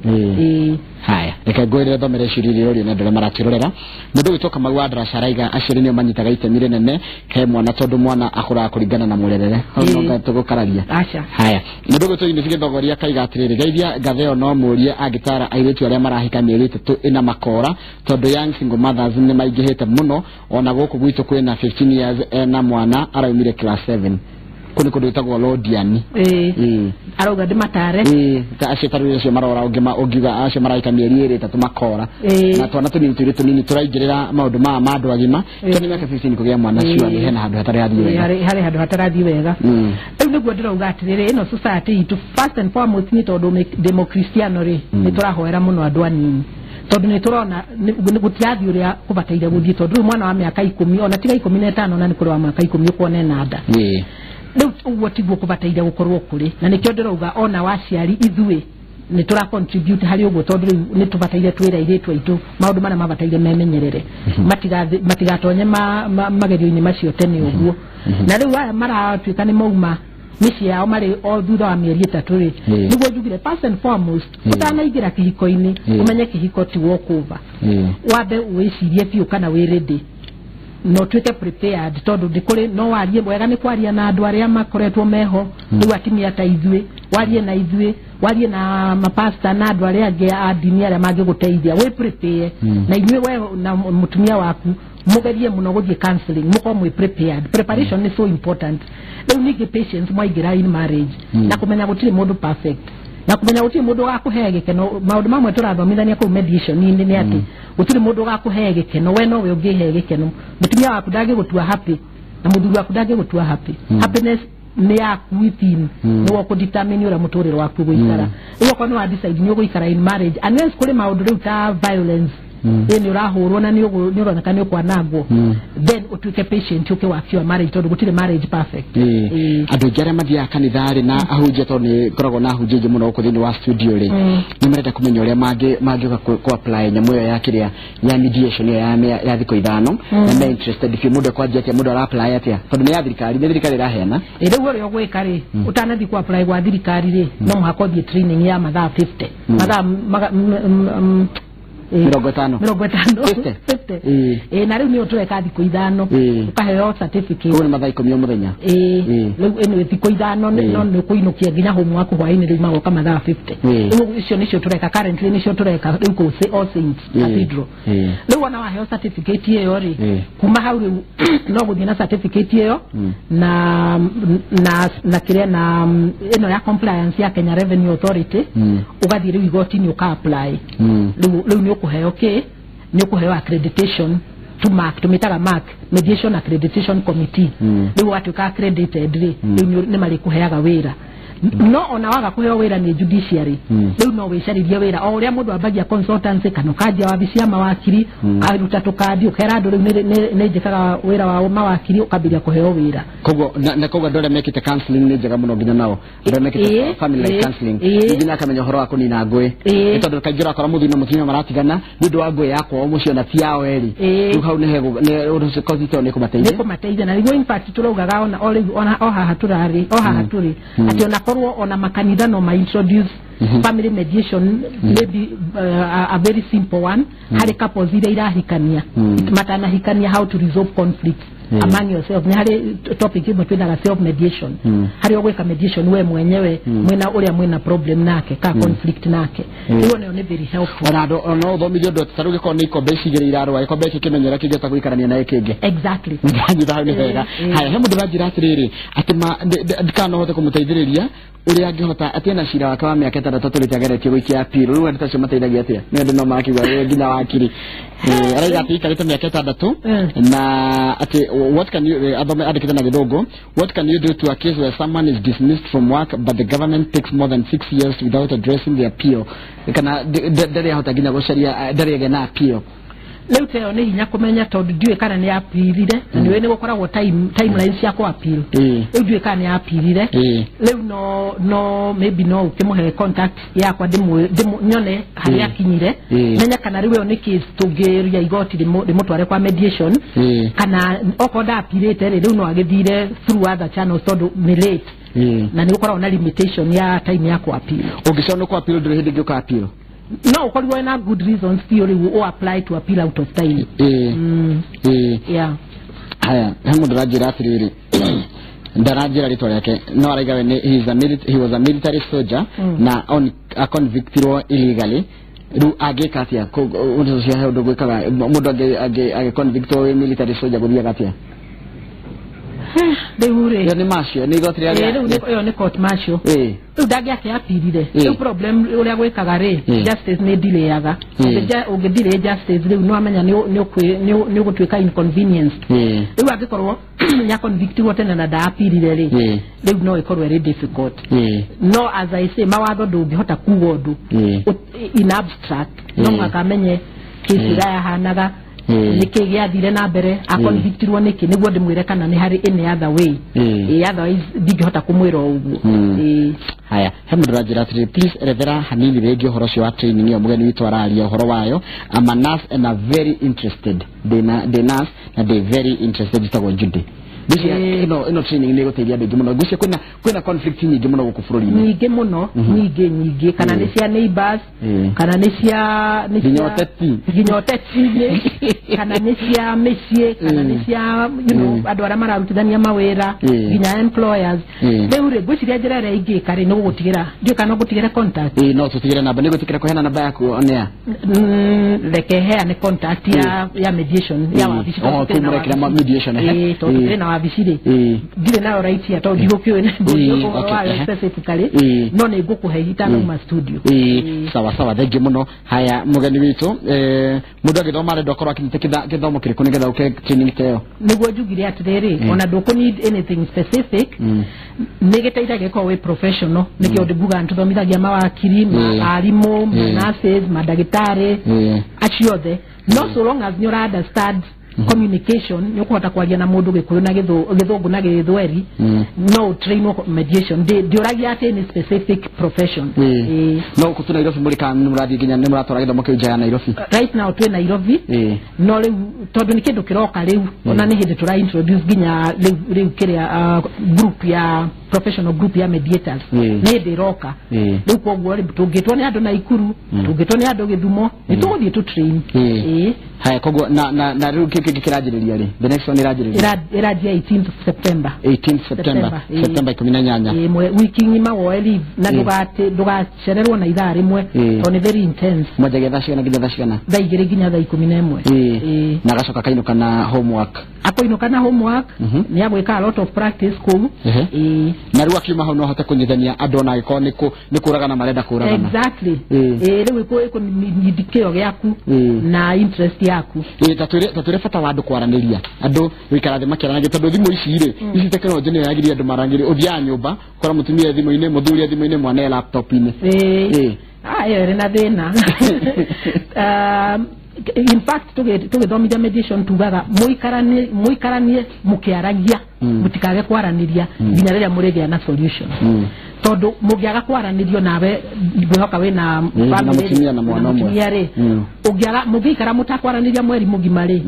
S1: Haya, reke ngwĩre thomere ciũria iria ũrio na andũ arĩa maratwĩrorera. Mũndũ ũgwĩtwo Kamau wa Ndaraca araiga aciari nĩo manyitaga itemi rĩnene he mwana, tondũ mwana akũraga kũringana na mũrerere. Hau no tũgũkararia. Haya, mũndũ ũgwĩtwo Eunice Gĩthogoria akaiga atĩrĩrĩ, geithia ngatheo, no mũrie angĩtara airĩtu arĩa marahika mĩeri 3 ĩna makora, tondũ young single mothers nĩ maingĩhĩte mũno, ona gũkũ gwitũ kwĩna 15 years ena mwana araumire class 7. Kũu nĩ kũndũ gwĩtagwo Londiani.
S2: Arauga ndĩmatare.
S1: Ta acio tarĩu acio marora ũngiuga acio marahika mĩeri 2 3 makora, na twana tũnini tũirĩ tũnini tũraingĩrĩra maũndũ maya ma andũ agima, tondũ nĩ mĩaka 15 kũgĩa mwana, sure hena handũ hatarĩ hathiĩ wega.
S2: Harĩ handũ hatarathiĩ wega. Rĩu nĩguo ndĩrauga atĩrĩrĩ, ĩno society itũ first and foremost nĩ tondũ ndĩ mũkristiano rĩ, nĩ tũrahoera mũno andũ anini, tondũ nĩ tũrona gũtirathiĩ ũrĩa kũbataire gũthiĩ, tondũ rĩu mwana wa mĩaka 10 ona tiga 15, na nĩ kũrĩ wa mĩaka 10 ũkuona ena nda. Rĩu ũguo tiguo kũbataire gũkorwo kũrĩ, na nĩkĩo ndĩrauga ona waciari ithuĩ nĩ tũra contribute harĩ ũguo, tondũ rĩu nĩ tũbataire twĩre airĩtu aitũ maũndũ marĩa mabataire memenyerere, matigatonye magerio-inĩ macio tene ũguo. Na rĩu aya maratuĩka nĩ mauma mĩciĩ yao marĩ o thutha wa mĩeri 3 rĩ, nĩguo njugire first and foremost ũtanaingĩra kĩhiko-inĩ ũmenye kĩhiko ti walkover, wambe wĩcirie biũ kana wĩ ready na ũtuĩke prepared, tondũ ndĩkũrĩ no warie wega nĩ kwaria na andũ arĩa makoretwo meho rĩu atumia ta ithuĩ, warie na ithuĩ, warie na mapasta na andũ arĩa angĩ a ndini arĩa mangĩgũteithia wĩ prepare. Na inyuĩ we na mũtumia waku mũgerie mũno gũthiĩ counseling, mũkorwo mwĩ prepared. Preparation is so important. Rĩu ningĩ patience mwaingĩra in marriage, na kũmenya gũtirĩ mũndũ perfect, na kũmenya gũtirĩ mũndũ ũgakũhe gĩkeno. Maũndũ mamwe tũrathomithania kũu mediation-inĩ nĩ atĩ gũtirĩ mũndũ ũgakũhe gĩkeno, we nowe ũngĩhe gĩkeno. Mũtumia waku ndangĩgũtua happy na mũthuri waku ndangĩgũtua happy. Happiness nĩ yaku within, nĩwe ũkũ-determine ũrĩa mũtũrĩre waku ũgũikara. Rĩu okorwo nĩ wa decide nĩ ũgũikara in marriage, unless kũrĩ maũndũ rĩu ta violence Ĩ nĩ ũrahũrwo na nĩ ũroneka nĩ ũkwanangwo, then ũtuĩke patient ũke work your marriage, tondũ gũtirĩ marriage perfect.
S1: Andũ aingĩ arĩa mathiaga kanitha-rĩ na ahunjia, tondũ nĩ ngoragwo na ahunjia aingĩ mũno gũkũ thĩinĩ wa studio rĩ, nĩ marenda kũmenya ũrĩa mangĩũka kũ apply nyamũ ĩyo ya kĩrĩa ya mediation ĩyo ya thikũ 5, na me interested biũ. Mũndũ ekwanjia atĩa? Mũndũ ara apply atĩa? Tondũ nĩ ya thirikari, nĩ thirikari ĩraheana.
S2: Rĩu ũrĩa ũgwĩka rĩ, ũtanathiĩ ku apply gwa thirikari rĩ, no mũhaka ũthiĩ training ya mathaa 50, mathaa
S1: 50.
S2: 50.
S1: 50.
S2: 50. Ĩ, na rĩu nĩyo tũreka thikũ 5, ũkaheo certificate.
S1: Ũguo nĩ mathaa 10 o mũthenya.
S2: Ĩ, rĩu ĩno thikũ 5 no nĩ ũkũinũkia nginya home waku hwaĩ-inĩ, rĩu magoka mathaa 50. Rĩu icio nĩcio tũreka currently, nĩcio tũreka rĩu kũu All Saints Cathedral. Rĩu ona waheo certificate ĩyo rĩ, kuma hau rĩu no gũthiĩ na certificate ĩyo na na na kĩrĩa na ĩno ya compliance ya Kenya Revenue Authority, ũgathiĩ rĩu igoti-inĩ ũka apply. Rĩu nĩ ũkũheo kĩ, nĩ ũkũheo accreditation to mark, tũmĩtaga MAC, Mediation Accreditation Committee. Rĩu watuĩka accredited rĩ, rĩu nĩ marĩkũheaga wĩra. No ona waga kũheo wĩra nĩ judiciary, rĩu no wĩcarĩrie wĩra o ũrĩa mũndũ ambagia consultancy, kana ũkanjia wabici ya mawakiri, ũkaruta tũkandi, ũkera andũ rĩu nĩ njĩkaga wĩra wa mawakiri, ũkambĩrĩria kũheo wĩra.
S1: Koguo na koguo andũ arĩa mekĩte counseling nĩ njega mũno, nginya nao andũ arĩa mekĩte family life counseling, nginya akamenya ũhoro wa kũnina ngũĩ, nĩ tondũ kaingĩ ũrakora mũthuri na mũtumia maratigana nĩ ũndũ wa ngũĩ ya kwao mũciĩ ona ti yao erĩ. Rĩu hau nĩ hegũ nĩ ũndũ ũcio kothi ĩyo nĩ kũmateithia.
S2: Nĩ kũmateithia. Na nĩguo in fact tũraugaga ona o rĩu ona o haha tũrarĩ, o haha tũrĩ, atĩ ona korwo ona makanitha no ma introduce family mediation, maybe a very simple one harĩ couples iria irahikania, matanahikania, how to resolve conflicts among yourself. Nĩ harĩ topic ĩmwe twĩnaga self mediation, harĩa ũgwĩka mediation we mwenyewe mwĩna ũrĩa mwĩna problem nake ka conflict nake. Rĩu nayo nĩ very helpful.
S1: Ona andũ ona ũthomithio ũndũ ta rĩu gĩkorwo nĩ ikombe ici igĩrĩ irarũa, gĩkombe gĩkĩ kĩmenyera kĩngĩhota gũikarania na gĩkĩ kĩngĩ.
S2: Exactly.
S1: Ndanyita hau nĩ wega. Haya, he mũndũ ũranjĩra atĩrĩrĩ, atĩ kana no hote kũmũteithĩrĩria ũrĩa angĩhota atĩ ena cira wake wa mĩaka 6 tũrĩte ageretie gũikia appeal. Rĩu andũ tacio mateithagia atĩa? Nĩ andũ no marakiuga we nginya wakiri. Arauga atĩ ikarĩte mĩaka 6 na atĩ what can you, athome andĩkĩte na Gĩthũngũ, what can you do to a case where someone is dismissed from work but the government takes more than 6 years without addressing the appeal, kana ndarĩ ahota nginya gũcaria, ndarĩ agĩa na appeal?
S2: Rĩu ta ĩyo nĩ hinya kũmenya, tondũ ndiũĩ kana nĩ apirire, na nĩũĩ nĩ gũkoragwo timeline cia kũ appeal. Rĩu ndiũĩ kana nĩ apirire. Rĩu no maybe no ũkĩmũhe contact yakwa, nyone harĩa akinyire, menye kana rĩu ĩyo nĩ case tũngĩria igoti rĩmũtware kwa mediation, kana okorwo ndapirĩte rĩ, rĩu no agĩthire through other channels, tondũ nĩ late na nĩ gũkoragwo na limitation ya time ya kũ appeal.
S1: Ũngĩcoka nĩ kũ appeal, ndũrĩ hĩndĩ ĩngĩ ũka appeal.
S2: No ũkorirwo na good reasons biũ rĩu ũ apply to appeal out of time. Yeah.
S1: Haya, he mũndũ ũranjĩra atĩrĩrĩ, ndaranjĩra rĩtwa rĩake, no araiga we nĩ he was a military soldier na aconvictirwo illegally. Rĩu angĩka atĩa? Ũndũ ũcio he ũndũ gwĩkaga mũndũ angĩconvictwo wĩ military soldier, gũthiaga atĩa?
S2: Rĩu rĩ,
S1: ĩyo nĩ macio nĩ igoti rĩa
S2: rĩu ĩyo nĩ court martial. Rĩu ndangĩake apirire. Rĩu problem ũrĩa gwĩkaga rĩ, justice nĩ delayaga. Ũngĩ delay justice rĩu nĩ wamenya nĩ ũgũtuĩka inconvenienced. Rĩu angĩkorwo nĩ aconvictirwo tene na ndaapirire rĩ, rĩu no ĩkorwo ĩrĩ difficult. No as I say, mawatho ndũngĩhota kuga ũndũ in abstract, no mũhaka amenye case ĩrĩa yahanaga, nĩkĩ gĩathire na mbere, aconvictirwo nĩkĩ, nĩguo ndĩmwĩre kana nĩ harĩ any other way. Otherwise ndingĩhota kũmwĩra o ũguo.
S1: Haya, he mũndũ ũranjĩra atĩrĩrĩ, please erethera hanini rĩngĩ ũhoro ũcio wa training ĩyo mũgeni witũ araria ũhoro wayo. I'm a nurse and I'm very interested. Ndĩ nurse na ndĩ very interested, njĩtagwo Judy. Ngwĩciria ĩno training nĩ ĩgũteithia andũ aingĩ mũno. Ngwĩciria kwĩna conflict nyingĩ mũno gũkũ bũrũri-inĩ.
S2: Nyingĩ mũno, nyingĩ nyingĩ, kana nĩ cia neighbors, kana nĩ cia
S1: nginya ũteti,
S2: nginya ũteti-inĩ, kana nĩ cia mĩciĩ, kana nĩ cia you know andũ arĩa mararutithania mawĩra, nginya employers. Rĩu rĩ, ngwĩciria njĩra ĩrĩa ingĩka rĩ, nĩ gũgũtigĩra, ndiũĩ kana no ngũtigĩre contact.
S1: No tũtigĩre namba, nĩ gwĩtĩkĩra kũheana namba yaku on air?
S2: Reke heane contact ya mediation ya wabici.
S1: Oh, kũu mũrekĩra mediation?
S2: Ĩĩ, tondũ tũrĩ na wabici rĩ, ndirĩ nayo right here, tondũ ndigũkĩũĩ ũhoro wayo specifically, no nĩ ngũkũhe itanauma studio.
S1: Sawa sawa, thengiũ mũno. Haya, mũgeni witũ, mũndũ agĩthoma arenda akorwo akinyĩte gĩthomo kĩrĩkũ nĩgetha ũke training ta ĩyo?
S2: Nĩguo njugire atĩrĩrĩ, ona ndũkũ need anything specific, nĩ gĩteithagia gĩkorwo wĩ professional. Nĩkĩo ndĩmbugaga nĩtũthomithagia mawakiri, arimũ, ma nurses, mandagĩtarĩ, acio othe. No so long as you understand communication, nĩ ũkũhota kwaria na mũndũ Gĩkũyũ na Gĩthũngũ na Gĩthweri, no train mediation. Ndĩũragia atĩ nĩ specific profession.
S1: No gũkũ Nairobi mũrĩ kana nĩ mũrathiĩ nginya nĩ mũratwara gĩthomo kĩu nja ya Nairobi?
S2: Right now twĩ Nairobi, no rĩu tondũ nĩ kĩndũ kĩroka rĩu, ona nĩ hĩndĩ tũra introduce nginya rĩu kĩrĩa group ya professional group ya mediators, nĩ hĩndĩ ĩroka rĩu. Koguo rĩ, tũngĩtwo nĩ andũ Naikuru, tũngĩtwo nĩ andũ Gĩthumo, nĩ tũgũthiĩ tũ train.
S1: Haya, koguo na rĩu kĩu kĩranjĩrĩria rĩ? The next one ĩranjĩrĩria?
S2: Ĩranjia 18th September.
S1: 18th September. September 18.
S2: Wiki ng'ima woe leave na ndũgacererwo na ithaa rĩmwe, tondũ nĩ very intense.
S1: Mwanjagia thaa cigana nginya thaa cigana?
S2: Thaa 2 nginya thaa 11.
S1: Na agacoka akainũka na homework.
S2: Akoinũka na homework, nĩ agwĩka a lot of practice kũu.
S1: Na rĩu akiuma hau no ahote kũnyitithania andũ ona angĩkorwo nĩ kũragana marenda kũragana.
S2: Exactly. Rĩu ĩkũ kĩo gĩaku na interest yaku.
S1: Ta twĩre bata wa andũ kwaranĩria, andũ gũikara thĩ makĩaranagĩria, tondũ thimũ ici rĩ, ici tekinoronjĩ nĩyo yagĩrĩire andũ maranĩrie. Ũthiaga nyũmba ũkora mũtumia thimũ-inĩ, mũthuri thimũ-inĩ, mwana e laptop-inĩ.
S2: Ĩyo ĩrĩ na thĩna. In fact, tũgĩthomithia mediation tugaga mũikaranie mũkĩaragia, mũtikage kwaranĩria nginya rĩrĩa mũrĩgĩa na solution. Tondũ mũngĩaga kwaranĩrio nawe ngwĩhoka wĩna
S1: mũtumia na mwana ũmwe
S2: rĩ, ũngĩaga mũngĩikara mũtakwaranĩria mweri mũgima rĩ,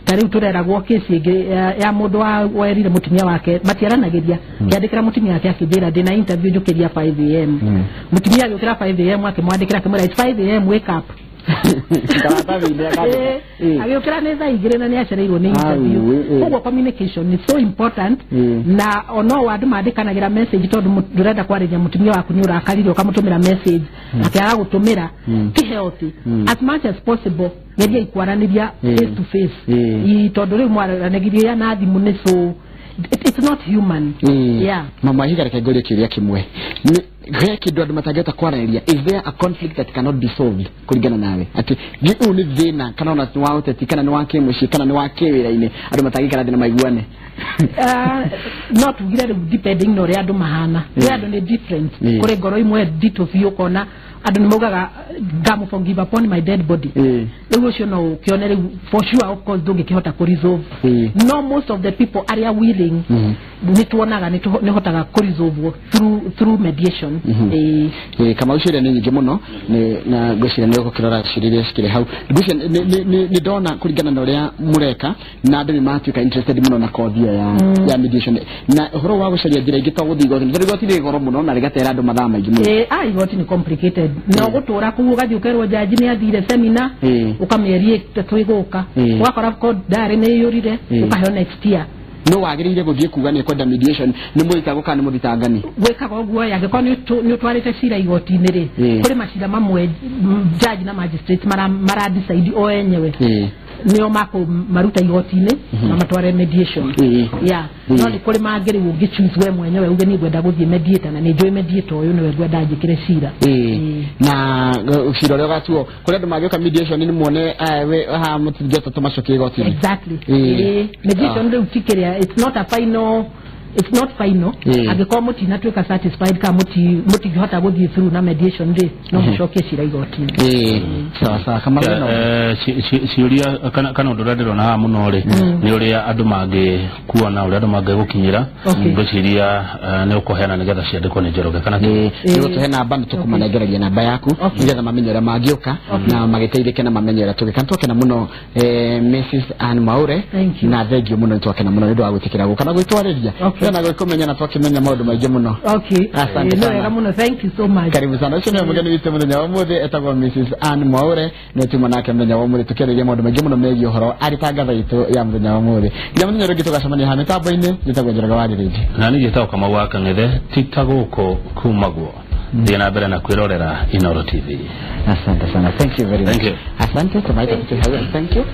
S2: ta rĩu tũreragwo kesi ĩngĩ ya mũndũ werire mũtumia wake matiaranagĩria, kĩandĩkĩra mũtumia wake akĩnjĩra ndĩna interview njũkĩria 5 am. Mũtumia agĩũkĩra 5 am akĩmwandĩkĩra akĩmwĩra it's 5 am, wake up. Agĩũkĩra nĩ thaa 2 na nĩ acereirwo nĩ interview. Koguo communication is so important, na ono andũ mandĩkanagĩra message tondũ ndũrenda kwarĩria mũtumia waku nĩ ũrakarire ũkamũtũmĩra message akĩaga gũtũmĩra, ti healthy. As much as possible geria kwaranĩria face to face, tondũ rĩu mwaranagĩria na thimũ nĩ so it's not human. Yeah.
S1: Mama higa reke ngũrie kĩũria kĩmwe. He kĩndũ andũ matangĩhota kwaranĩria? Is there a conflict that cannot be solved kũringana nawe? Atĩ ũyũ nĩ thĩna kana ona nĩ wa ũteti kana nĩ wa kĩmũciĩ kana nĩ wa kĩwĩra-inĩ, andũ matangĩikara thĩ na maiguane?
S2: No tugire rĩu depending na ũrĩa andũ mahana. Kũrĩ andũ nĩ different. Kũrĩ ngoro imwe nditũ biũ ũkona andũ nĩ maugaga ngamu forgive upon my dead body. Rĩu ũcio no ũkĩone rĩu for sure of course ndũngĩkĩhota kũ resolve. No most of the people arĩa willing nĩ tuonaga nĩ hotaga kũ resolve through mediation.
S1: Kama ũcio nĩ nyingĩ mũno na ngwĩciria nĩ ũgũkĩrora ciũria iria cikĩrĩ hau. Ngwĩciria nĩ ndona kũringana na ũrĩa mũreka na andũ nĩ matuĩka interested mũno na kothi ĩyo ya mediation na ũhoro wa gũcaria njĩra ingĩ to gũthiĩ igoti, tondũ igoti rĩ goro mũno na rĩgatera andũ mathaa maingĩ
S2: mũno. Igoti nĩ complicated. Na ũgũtũra kũu ũgathiĩ ũkerwo jaji nĩ athire seminar, ũkamĩerie ĩtatũ ĩgũka, ũgakora court diary nĩ ĩiyũrire, ũkaheo next year.
S1: No wagĩrĩire gũthiĩ kuga nĩ kwenda mediation nĩ mũthitangwo kana nĩ mũthitangani?
S2: Gwĩkaga ũguo angĩkorwo nĩ ũtwarĩte cira igoti-inĩ rĩ, kũrĩ macira mamwe judge na magistrate mara decide o enyewe nĩo maruta igoti-inĩ na matware mediation. Yeah. No nĩ kũrĩ mangĩ rĩu ũngĩ choose we mwenyewe uge nĩ ngwenda gũthiĩ mediator na nĩ njũĩ mediator ũyũ nĩwe ngwenda njĩkĩre cira.
S1: Na cira ũrĩa ũgatuo kũrĩ andũ mangĩũka mediation nĩ muone haha mũtingĩhota tũmacokie igoti-inĩ.
S2: Exactly. Mediation rĩu ti kĩrĩa, it's not a final, it's not final. Angĩkorwo mũtinatuĩka satisfied kana mũtingĩhota gũthiĩ through na mediation rĩ, no mũcokie cira igoti-inĩ.
S1: Sawa sawa. Kama
S3: ciũria kana ũndũ ũrĩa ndĩrona haha mũno rĩ, nĩ ũrĩa andũ mangĩkuona, ũrĩa andũ mangĩgũkinyĩra. Ngwĩciria nĩ ũkũheana nĩgetha ciandĩkwo nĩ Njoroge kana
S1: nĩ gũtũhe namba, nĩ tũkũmanengereria namba yaku nĩgetha mamenye ũrĩa mangĩũka na magĩteithĩke na mamenye ũrĩa tũgĩka. Nĩ twakena mũno Mrs. Ann Mwaure, na thengio mũno, nĩ twakena mũno nĩ ũndũ wa gwĩtĩkĩra gũka na gwĩtwarĩria na gwĩkũmenya na twakĩmenya maũndũ maingĩ mũno. Asante sana.
S2: Mũno, thank you so much.
S1: Karibu sana. Ũcio nĩwe mũgeni witũ mũthenya wa ũmũthĩ, etagwo Mrs. Ann Mwaure, nĩ tuma nake mũthenya wa ũmũthĩ tũkĩarĩria maũndũ maingĩ mũno megiĩ ũhoro arĩ tangatha itũ ya mũthenya wa ũmũthĩ. Nginya mũthenya ũrĩa ũngĩ tũgacemania haha mĩtambo-inĩ, njĩtagwo Njoroge wa Rĩrĩnji.
S3: Na niĩ njĩtagwo Kamau wa Kang'ethe, ti ta gũkũ kumagwo. Thiĩ na mbere na kwĩrorera Inooro TV.
S1: Asante sana. Thank you very much.
S3: Thank you.
S1: Asante. Thank you.